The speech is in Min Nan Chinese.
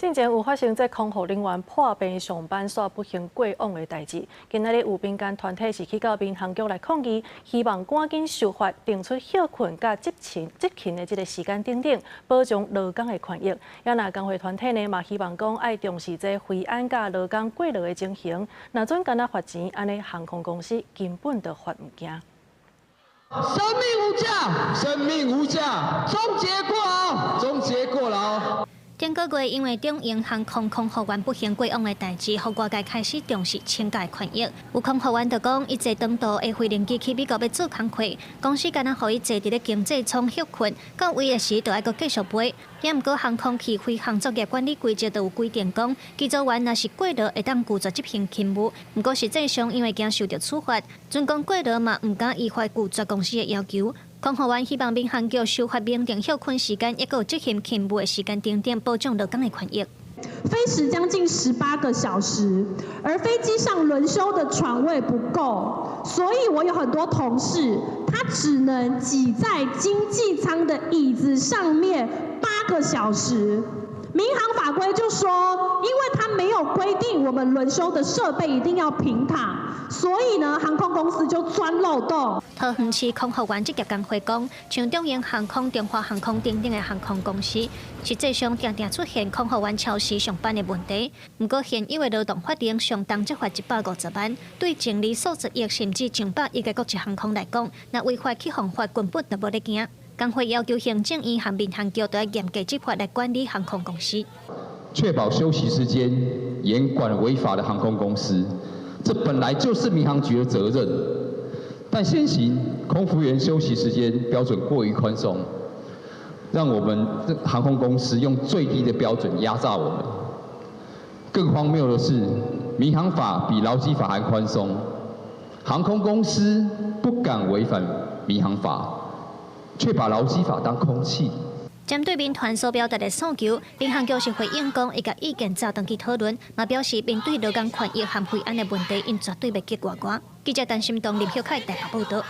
進前有發生這空服人員破病上班煞不幸過往的代誌。今仔日有民間團體是去到民航局來抗議，希望趕緊修法，定出歇睏佮執勤執勤的這个時間等等，保障勞工的權益。也若工會團體呢，嘛希望講愛重視這飛安佮勞工過勞的情形，若準干焦罰錢，按呢航空公司根本就罰毋驚。生命無價，生命無價，終結過勞，終結過勞。頂個月因為長榮航空空服員不幸過往的代誌，予外界開始重視請假權益。有空服員就講，伊坐長途的飛行機去美國欲做工課，公司干焦予伊坐佇咧經濟艙歇睏，到位的時就愛閣繼續飛。也毋過航空器飛行作業管理規則就有規定講，機組員若是過勞會當拒絕執行勤務。毋過實際上因為驚受著處罰，準講過勞嘛毋敢依法拒絕公司的要求。空服員希望民航局修法明定歇睏時間，抑閣有執行勤務的時間等等，保障勞工的權益。飛時將近18個小時，而飛機上輪休的床位不夠，所以我有很多同事，他只能擠在經濟艙的椅子上面8個小時。民航法規就說，因為他沒有規定我們輪休的設備一定要平躺，所以呢，航空公司就鑽漏洞。桃園市空服員職業工會講，像長榮航空、中華航空等等的航空公司，實際上定定出現空服員超時上班的問題。毋過現有的勞動法令上重則罰150萬，對淨利數十億甚至上百億的國際航空來講，若違法去予罰，根本就無咧驚。工會要求行政院和民航局都要嚴格執法來管理航空公司，確保休息時間，嚴管違法的航空公司，這本來就是民航局的責任。但現行空服員休息時間標準過於寬鬆，讓我們航空公司用最低的標準壓榨我們。更荒謬的是，民航法比勞基法還寬鬆，航空公司不敢違反民航法，卻把勞基法當空氣。針對民團所表達的訴求，民航局是回應講，會共意見早轉去討論，嘛表示面對勞工權益和飛安的問題，𪜶絕對袂結外外。記者陳心東、林曉凱台北報導。